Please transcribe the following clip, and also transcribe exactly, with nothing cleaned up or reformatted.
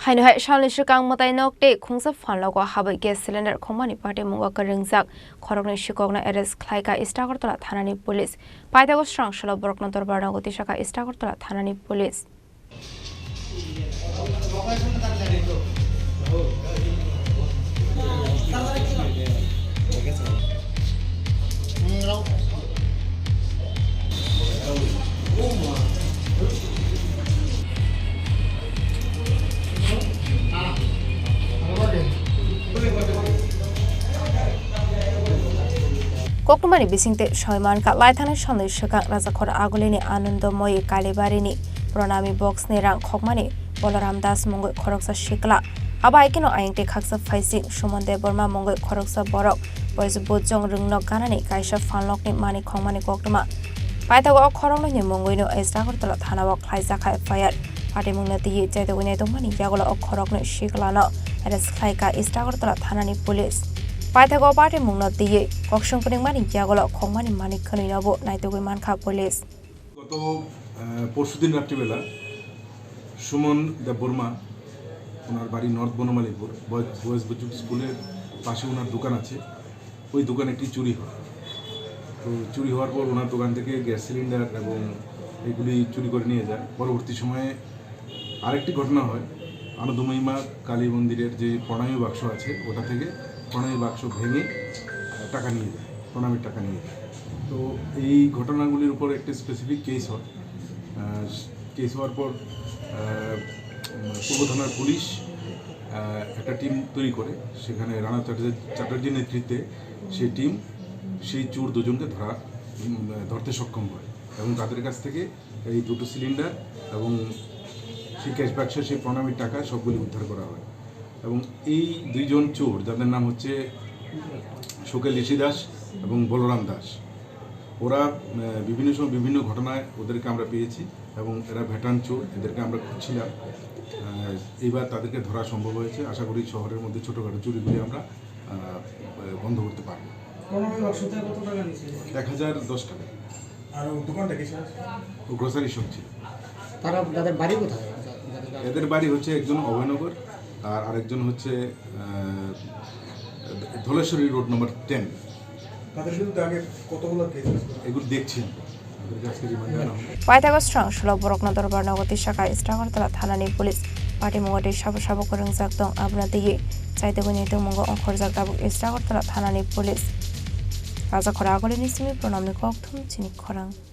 Haino hai salni swkang mwtai nok tei khungsa phalnogo habwi gas cylinder khokmani patimungo kwrwngjak khoroknwi sikokno arrest khlaikha East Agartala thanani police. Paithago swrangsulo borokno dorbar nogo tisakha East Agartala thanani police. Koktwmani bisingtwi soi mankha, laithani salni swkang Rajakhora Agulini Anandamoyi Kalibarini Pranami box ni rang khokmani Balaram Das mungwi khoroksa sikla. Abo hai kheno ayang tei khaksa phaising Suman Debbarma mungwi khoroksa borok bois bujong rwngno ganani kaisa phalnokni mani khokmani koktwma. Paithago o khoroknwini mungwino East Agartala thanao khlaijak F I R. Patimungno twiwi chaitogwi naitokmani yagulo o khoroknwi siklano arrest khlaikha East Agartala thanani police. Paithago patimungno twiwi koksong phwnwngmani yagulo khokmani mani khwnwinobo naitogwi mankha police. গত, আহ, পরশুদিন রাত্রিবেলা সুমন দেববর্মা, ওনার বাড়ি নর্থ বনমালীপুর, বয়-, বয়েজ বুজুর্গ স্কুলের পাশে ওনার দোকান আছে, ওই দোকানে একটি চুরি হয়। তো চুরি হওয়ার পর ওনার দোকান থেকে গ্যাস সিলিন্ডার এবং এগুলি চুরি করে নিয়ে যায়। পরবর্তী সময়ে আরেকটি ঘটনা হয়, আনন্দময়ী মা কালী মন্দিরের যে প্রণামী বাক্স আছে, ওটা থেকে প্রণামী বাক্স ভেঙে, আহ, টাকা নিয়ে যায়, প্রণামীর টাকা নিয়ে যায়। তো এই ঘটনাগুলির উপর একটি স্পেসিফিক কেস হয়। আহ, কেস হওয়ার পর, আহ, উম, পূর্ব থানার পুলিশ, আহ, একটা টিম তৈরি করে, সেখানে রানা চ্যাটার্জি, চ্যাটার্জির নেতৃত্বে সেই টিম সেই চোর দুজনকে ধরা, উম, ধরতে সক্ষম হয় এবং তাদের কাছ থেকে এই দুটো সিলিন্ডার এবং সেই ক্যাশ বাক্স, সেই প্রণামীর টাকা সবগুলি উদ্ধার করা হয়। এবং এই দুইজন চোর, যাদের নাম হচ্ছে সুকেল ঋষি দাস এবং বলরাম দাস, ওরা, আহ, বিভিন্ন সময় বিভিন্ন ঘটনায় ওদেরকে আমরা পেয়েছি এবং এরা ভেটার্ন চোর, এদেরকে আমরা খুঁজছিলাম। আহ, এইবার তাদেরকে ধরা সম্ভব হয়েছে। আশা করি শহরের মধ্যে ছোটোখাটো চুরিগুলি আমরা, আহ, বন্ধ করতে পারবো। প্রণামী বাক্সতে কত টাকা নিয়েছিল? এক হাজার দশ টাকা। আর ওই দোকানটা কিসের? ও গ্রোসারি শপ ছিল। তারা, তাদের বাড়ি কোথায়? যা-, যাদের বাড়ি এদের বাড়ি হচ্ছে একজন অভয়নগর আর আরেকজন হচ্ছে, আহ, ধলেশ্বরী রোড নম্বর টেন। তাদের বিরুদ্ধে আগে কতগুলো কেস আছে? এগুলো দেখছি আমরা। তাদেরকে আজকে রিমান্ডে আনা হবে। Paithago swrangsulo borokno dorbar nogo tisakha East Agartala thanani police. Patimungo tei sabo sabo kwrwngjak tong, abono twiwi chaitogwi naitokmungo ongkhorjak tabuk East Agartala thanani police. Rajakhora Agulini simi Pranamni kokthum chini khorang.